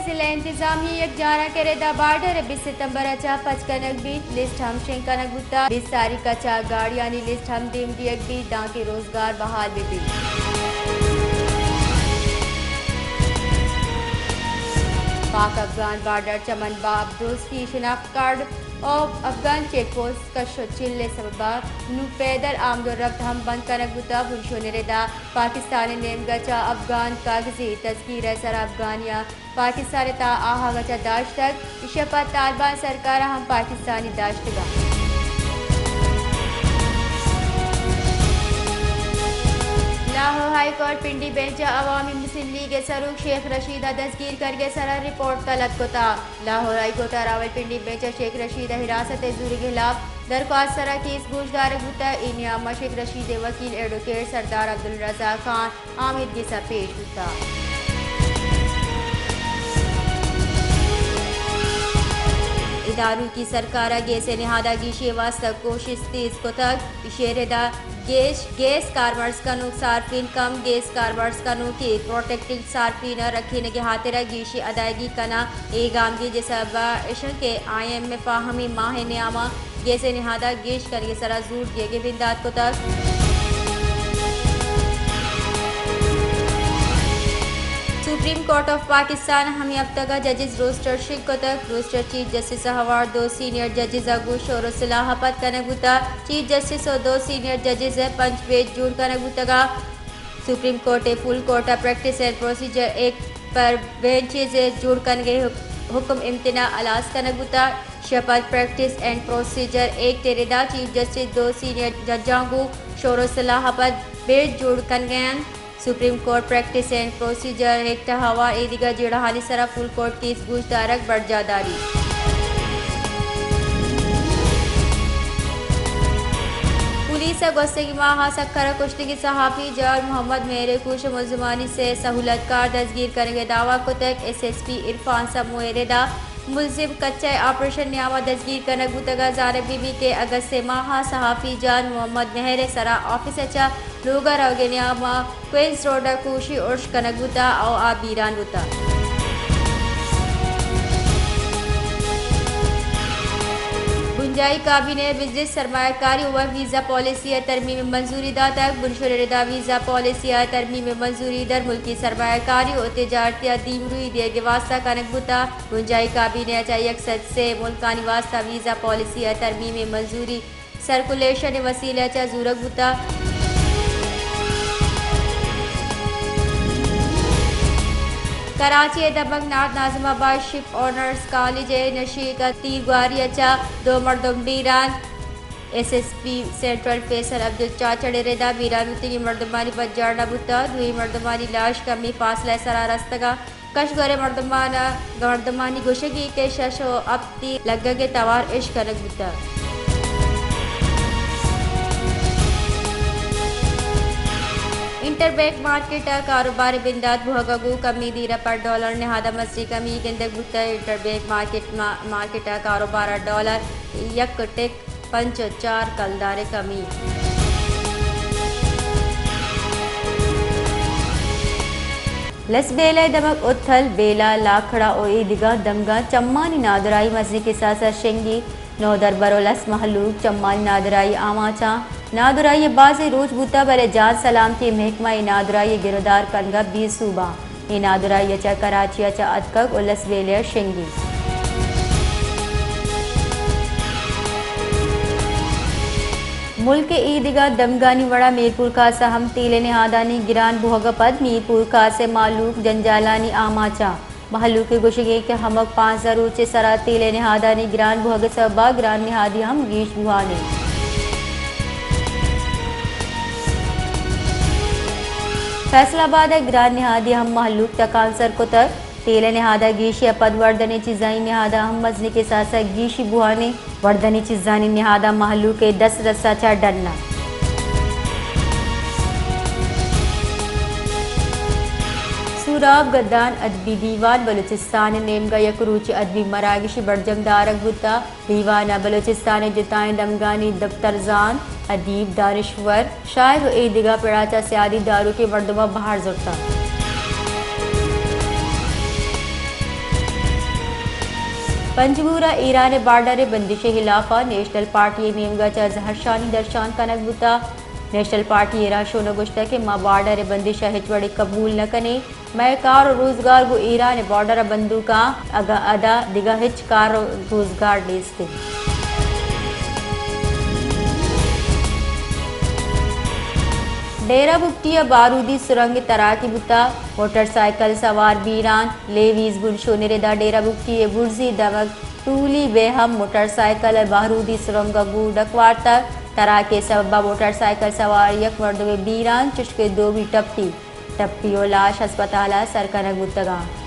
ضلع انتظامیہ یکجارہ کہ ردا بارڈر بیست ستمبر ء چہ پچ کنگ بیت، لسٹ ہم شنگ کنگ بوتگ۔ بیست تاریخ ء چہ گاڑیانی لسٹ ہم دیم دیگ بیت، دانکہ روزگار بحال بہ بیت۔ پاک افغان بارڈر چمن باب دوستی شناخت کارڈ و افغان چیک پوسٹ کش و چل ء سبب ء نوں پیدل آمد و رفت ہم بند کنگ بوتگ۔ بنشون ء ردا پاکستان ء نیمگ ء چہ افغان کاغذی تذکیر ء سرا افغانیاں پاکستان ء تہا آہگ ء چہ داشتگ، ایشی ء پد طالبان سرکار ء ہم پاکستانی داشتگ انت۔ لاہور ہائی کورٹ پنڈی بینچ ء عوامی مسلم لیگ ء سروک شیخ رشید ء دزگیر کنگ ء سرا رپورٹ طلب کتگ۔ لاہور ہائی کورٹ ء راولپنڈی بینچ ء شیخ رشید ء حراست ء زورگ ء ہلاپ درخواست سرا کیس گوش دارگ بوتگ۔ اے نیام ء شیخ رشید ء وکیل ایڈوکیٹ سردار عبدالرزاق خان آمیدگس ء پیش بوتگ۔ ادارکی سرکار ء گیس ء نہاد ء گیشی ء واستہ کوشست تیز کتگ۔ ایشی ء ردا گیش، گیس کارمرز کنوک صارفین کم، گیس کارمرز کنوکی پروٹیکٹڈ صارفین ء رکھینگ ء ہاترا گیشی ادائیگی کناں۔ اے گامگیج ء سبب اش انت کہ آئی ایم ایف ء ہمے ماہ ء نیام ء گیس ء نہاد ء گیش کنگ ء سرا زور دیگ ء بندات کتگ۔ سپریم کورٹ آف پاکستان ء ہمے ہفتگ ء ججز روسٹر شنگ کتگ۔ روسٹر چیف جسٹس ء ہوار دو سینئر ججز ء گوں شور ء صلاح ء پد کنگ بوتگ۔ چیف جسٹس ء دو سینئر ججز ء پنچ بینچ جوڑ کنگ بوتگ ء سپریم کورٹ ء فل کورٹ ء پریکٹس اینڈ پروسیجر ایکٹ پر بینچز ء جوڑ کنگ ء حکم امتناع ہلاس کنگ بوتگ۔ شپر پریکٹس اینڈ پروسیجر ایکٹ ء ردا چیف جسٹس دو سینئر ججاں گوں شور ء صلاح ء پد بینچ جوڑ کنگ ء انت۔ Supreme court practice and procedure act ء ہوار اے دگہ جیڑہانی سرا فل کورٹ کیس گوش دارگ برجاہ داریت۔ پولیس ء گوستگیں ماہ ء سکھر ء کشتگیں صحافی جان محمد مہر ء کوش ء ملزمانی سے سہولت کار دزگیر کنگ ء دعوی کتگ۔ ایس ایس پی عرفان سمو ء ردا ملزم کچہ ء آپریشن نیام ء دزگیر کنگ بوتگ ء زانگ بہ بیت کہ اگست ء ماہ ء صحافی جان محمد مہر ء سرا آفس ء چہ لوگ ء روگ ء نیام ء کوئنز روڈ ء کوشی ارش کنگ بوتگ ء آ بیران بوتگ۔ بنجاہی کابینہ ء بزنس، سرمایہ کاری و ویزا پالیسی ء ترمیم ء منظوری داتگ۔ بنشون ء ردا ویزا پالیسی ء ترمیم ء منظوری درملکی سرمایہ کاری و تجارتی ء دیمروئی دیگ ء واستہ کنگ بوتگ۔ بنجاہی کابینہ ء چہ یک سد سے ملکانی واستہ ویزا پالیسی ء ترمیم ء منظوری سرکولیشن ء وسیلہ ء چہ زورگ بوتگ۔ کراچی ء دمگ نارتھ ناظم آباد شپ اونرز کالج ء نشیک ء تیر گواری ء چہ دو مردم بیران۔ S S P central Faisal عبدالچاچڑ ء ردا بیران بوتگیں مردمانی پجار نہ بوتگ۔ دوئیں مردمانی لاش کمیں فاصلہ ء سرا رستگ ء کشگور ء مردمان ء مردمانی گوشگی کہ شش و ہپتی لگگ ء توار اش کنگ بوتگ۔ انٹر بینک مارکیٹ ء کاروبار ء بندات بوہگ ء گوں کمی، دیر ء پر ڈالر نہاد ء مزنیں کمی گندگ بوتگ۔ انٹر بینک مارکیٹ ما-، مارکیٹ ء کاروبار ء ڈالر یک ٹک پنچ و چار کلدار ء کمی۔ لس بیلہ ء دمگ اتھل، بیلہ، لاکھڑا و اے دگہ دمگاں چمانی نادراہی مزنیں کساس ء شنگی۔ نودربر و لس مہلوک چمانی نادراہی آماچاں۔ نادراہی ء بازیں روچ بوتہ، بلے جان سلامتی ء محکمہ اے نادراہی ء گرودار کنگ ء بے سوباں۔ اے نادراہی ء چہ کراچی ء چہ اتکگ و لس بیلہ ء شنگی۔ ملک ء اے دگہ دمگانی وڑا میرپور کاس ء ہم تیل ء نہادانی گران بوہگ ء پد میرپور کاس ء مہلوک جنجالانی آماچاں۔ مہلوک ء گوشگ انت کہ ہمک پانزدہ روچ ء سرا تیل ء نہادانی گران بوہگ ء سبب ء گران نہادی ہم گیش بوہان انت۔ فیصل آباد ء گران نہادی ہم مہلوک تکانسر کتگ۔ تیل ء نہاد ء گیشی ء پد وردنیں چیزانی نہاد ء ہم مزنیں کساس ء گیشی بوہان انت۔ وردنی چیزانی نہاد ء مہلوک ء دست دست ء چہ ڈن انت۔ سوراب گدان ادبی دیوان بلوچستان ء نیمگ ء یک روچی ادبی مراگشی برجم دارگ بوتگ۔ دیوان ء بلوچستان ء جتائیں دمگانی دپترزانت، ادیب، دانشور، شاعر و اے دگہ پڑا چہ سیادی داروکیں مردماں بہر زرتگ۔ پنجگور ءَ ایران ءِ بارڈر ءِ بندش ءِ ہلاف ءَ نیشنل پارٹی ءِ نیمگ ءَ چہ زہرشانی درشان کنگ بوتگ۔ نیشنل پارٹی ءِ رہشون ءَ گوشتگ کہ ما بارڈر ءِ بندش ءَ ہچ وڑے قبول نہ کنیں۔ مئے کار ءُ روزگار گوں ایران ءِ بارڈر ءَ بندوک اَنت، اگاں ادا دگہ ہچ کار ءُ روزگار نیست اِنت۔ ڈیرہ بگٹی ءَ بارودی سرنگ ءِ تراکے بوتگ، موٹر سائیکل سوار بیران۔ لیویز بنشون ءِ ردا ڈیرہ بگٹی ءِ برزی دمگ ٹولی بیہم موٹر سائیکل ءَ بارودی سرنگ ءَ گوں ڈک وارتگ۔ تراک ءِ سبب ءَ موٹر سائیکل سوار یک مردمے بیران، چشکہ دومی ٹپی۔ ٹپی ءُ لاش ہسپتال ءَ سر کنگ بوتگ اَنت۔